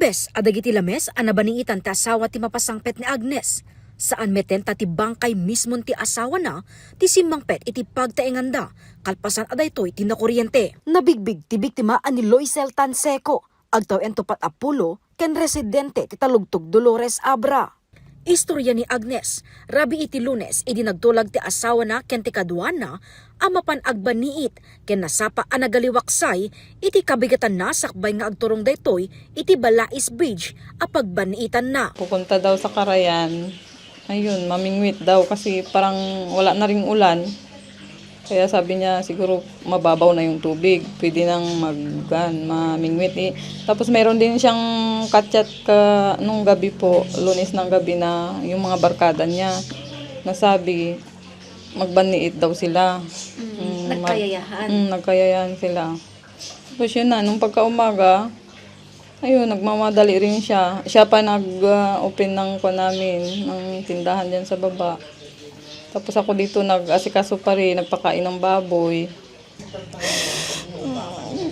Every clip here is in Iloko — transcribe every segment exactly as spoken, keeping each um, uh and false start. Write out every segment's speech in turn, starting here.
Pes a dagiti lames a nabaniitan ti asawa ti mapasangpet ni Agnes. Saan meten ta ti bangkay mismon ti asawana ti simmangpet iti pagtaenganda kalpasan a daytoy ti nakuriente. Nabigbig ti biktima a ni Loisel Tanseco, agtaw-en to pat a pulo, ken residente ti Talugtog Dolores Abra. Istorya ni Agnes, rabii iti Lunes idi nagtulag ti asawana ken ti kaduana a mapan agbaniit ken nasapa a nagaliwaksay iti kabigatanna sakbay nga agturong daytoy iti Balais Bridge a pagbaniitanna. Pupunta daw sa Karayan. Ayun, mamingwit daw kasi parang wala na ring ulan. Kaya sabi niya, "Siguro mababaw na yung tubig, pwede nang mag-, gan, mamingwit eh." Tapos mayroon din siyang ka-chat ka nung gabi po, Lunes ng gabi na yung mga barkada niya. Nasabi, magbaniit daw sila. Mm, Mm, mag-, nagkayayahan. Mm, nagkayayahan sila. Tapos yun na, nung pagkaumaga, ayun, nagmamadali rin siya. Siya pa nag, ah, open ng kuwan namin, ng tindahan dyan sa baba. Tapos ako dito nag-asikaso pa rin, nagpakain ng baboy.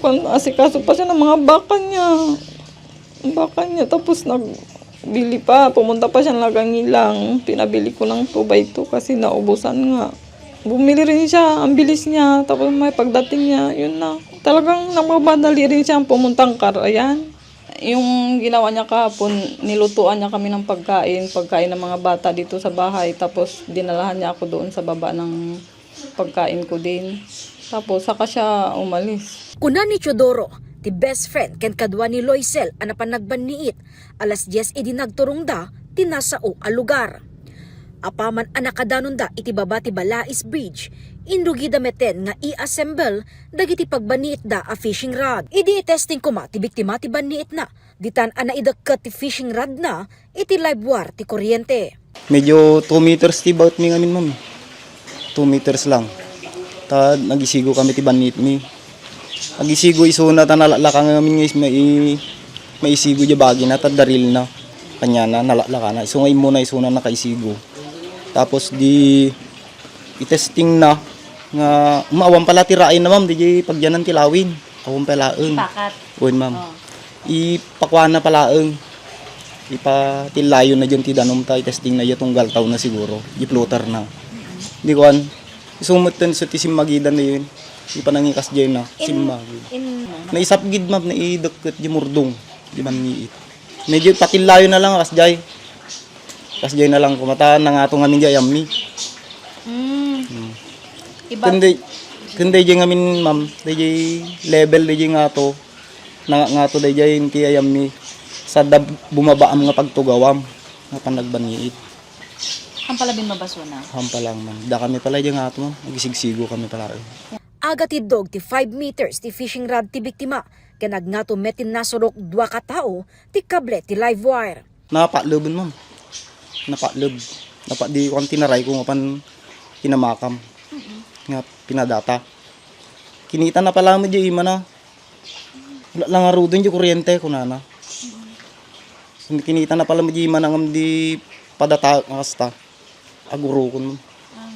Kuwan, asikaso pa siya ng mga baka niya. Ang baka niya, tapos nagbili pa, pumunta pa siya ng Lagangilang. Pinabili ko ng two by two kasi naubusan nga. Bumili rin siya, ang bilis niya. Tapos may pagdating niya, yun na. Talagang nagmamadali rin siya pumuntang Karayan. Yung ginawa niya kahapon, nilutuan niya kami ng pagkain, pagkain ng mga bata dito sa bahay. Tapos dinalahan niya ako doon sa baba ng pagkain ko din. Tapos saka siya umalis. Kuna ni Teodoro, ti best friend ken kadua ni Loisel a napan nagbanniit, alas dies idi nagturongda ti nasao a lugar. Apaman a nakadanonda iti baba ti Balais Bridge, inrugida meten nga i-assemble dagiti pagbanniitda a fishing rod. Idi itesting koma ti biktima ti banniitna, ditan a naidekket ti fishing rodna iti live wire ti kuryente. Medyo two meters ti baut mi ngamin, ma'am. Two meters lang. Ta nagisigo kami ti banniit mi. Agisigo isuna ta nalaklaka ngamin nga is-, mai-, maisigo diay bagina ta darilna. Kaniana, nalaklakana. Isu nga immuna isuna nakaisigo. Tapos di itestingna nga, ma, awan pala ti raayna, ma'am, diay pagyanan ti lawin. Awan pala laeng. Ipakat. Wen, ma'am. Oh. Ipakuana pala laeng. Ipatilayonna diyan ti danum ta itestingna diay tunggal tawna siguro. Di floaterna. Di kuan. Isu metten isu ti simmagidanna diay. Ipanangikas diay na. In, simmagid. In, naisapgid, ma'am, naidekket diay murdong. Di man niit. Medyo patilayonna lang, kas diay. Kas diay na lang koma ta nangato ngamin diay ayammi. Mm. Hmm. Iba. Ken diay, ken diay ngamin, ma'am, diay level diay ngato. Nanga-, ngato diay iti ayammi. Sadda bumabaam nga pagtugawam. Nga panagbanniit. Hampala bin mabasona? Hampala, ma'am. Da kami pala diay ngato, ma'am. Agisigsigo kami pala. Agatiddog ti five meters ti fishing rod ti biktima, ken agngato met ti nasurok dua ka tao ti kable ti live wire. Napatleben, ma'am. Napatleb. Napa-, di ko ang tinaray ko nga pan kinamakam. Mm-mm. Nga pinadata. Kinitana pala met diay imana. Wala lang aruden diay kuryente, kunana. Mm. Kinitana pala met diay imana ngem di padata nga kasta. Agurokon. Ah.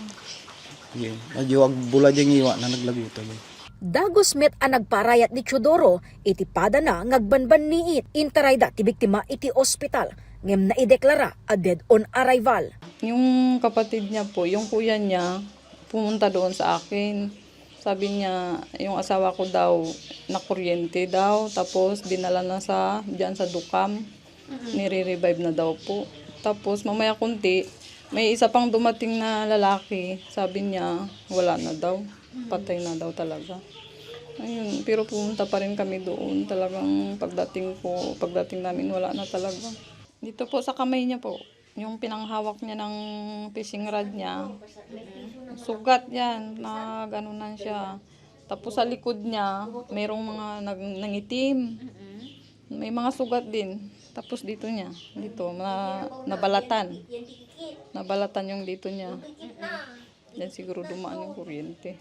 Yun. Medyo agbula diay ngiwana, naglaguta diay. Dagus met a nagparayat ni Teodoro iti padana nga agbanbanniit. Intarayda ti biktima iti ospital, ngem naideklara a dead on arrival. Yung kapatid niya po, yung kuya niya, pumunta doon sa akin. Sabi niya, yung asawa ko daw, nakuryente daw, tapos dinala na sa, diyan sa Dukam. Mm-mm. Nire-revive na daw po. Tapos mamaya konti, may isa pang dumating na lalaki. Sabi niya, wala na daw. Mm. Patay na daw talaga. Ayun, pero pumunta pa rin kami doon. Talagang pagdating ko, pagdating namin, wala na talaga. Dito po sa kamay niya po, yung pinanghawak niya ng fishing rod niya, sugat yan, na ganunan siya. Tapos sa likod niya, mayroong mga nag-, nangitim. Mm-mm. May mga sugat din. Tapos dito niya, dito, na, nabalatan. Nabalatan yung dito niya. Yan siguro dumaan yung kuryente.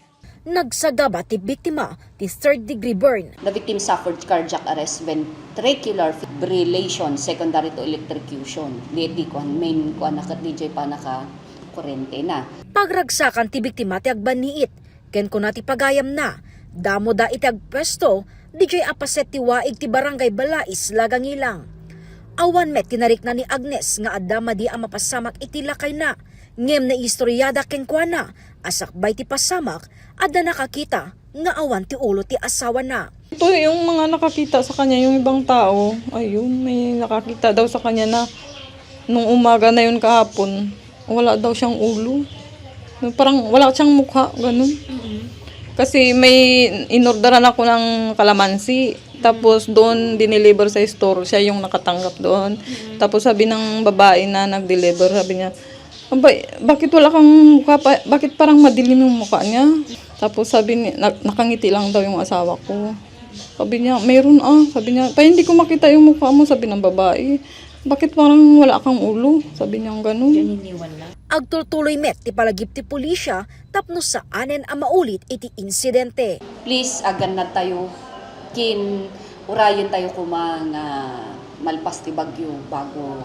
Nagsagaba ti biktima ti third degree burn. The victim suffered cardiac arrest, ventricular fibrillation secondary to electrocution. Di, di kuan, main kuan na ket D J pa naka kuryente na. Pagragsakan ti biktima ti agbanniit. Ken kuna ti pagayamna, damoda iti agpuesto, D J a paset ti waig ti Barangay Balais, Lagangilang. Awan met ti narikna ni Agnes nga adda madi a mapasamak iti lakayna, ngem naistoriada kenkuana a sakbay ti pasamak, adda nakakita nga awan ti ulo ti asawana. Ito yung mga nakakita sa kanya, yung ibang tao, ayun, may nakakita daw sa kanya na nung umaga na yun kahapon, wala daw siyang ulo. Parang wala siyang mukha, ganun. Kasi may inorderan ako ng kalamansi. Tapos doon dineliver sa store, siya yung nakatanggap doon. Tapos sabi ng babae na nag-deliver, sabi niya, "Abay, bakit wala kang mukha pa? Bakit parang madilim yung mukha niya?" Tapos sabi ni, na- nakangiti lang daw yung asawa ko. Sabi niya, "Meron ah." Sabi niya, "Pa, hindi ko makita yung mukha mo," sabi ng babae. "Bakit parang wala kang ulo?" Sabi niya ganun. Agtultuloy met ti palagip ti pulisya tapno saanen a maulit iti insidente. Please, agannad tayo. Kin, urayen tayo kuma nga malpas ti bagyo bago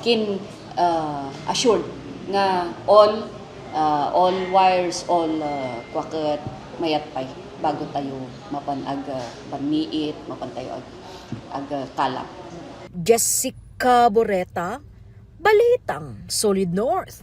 kin, ah, assured nga all, ah, all wires, all, ah, kua ket mayat pay bago tayo mapan ag, ah, panmiit, mapan tayo ag, ag, ah, kalap. Jessica Boreta, Balitang Solid North.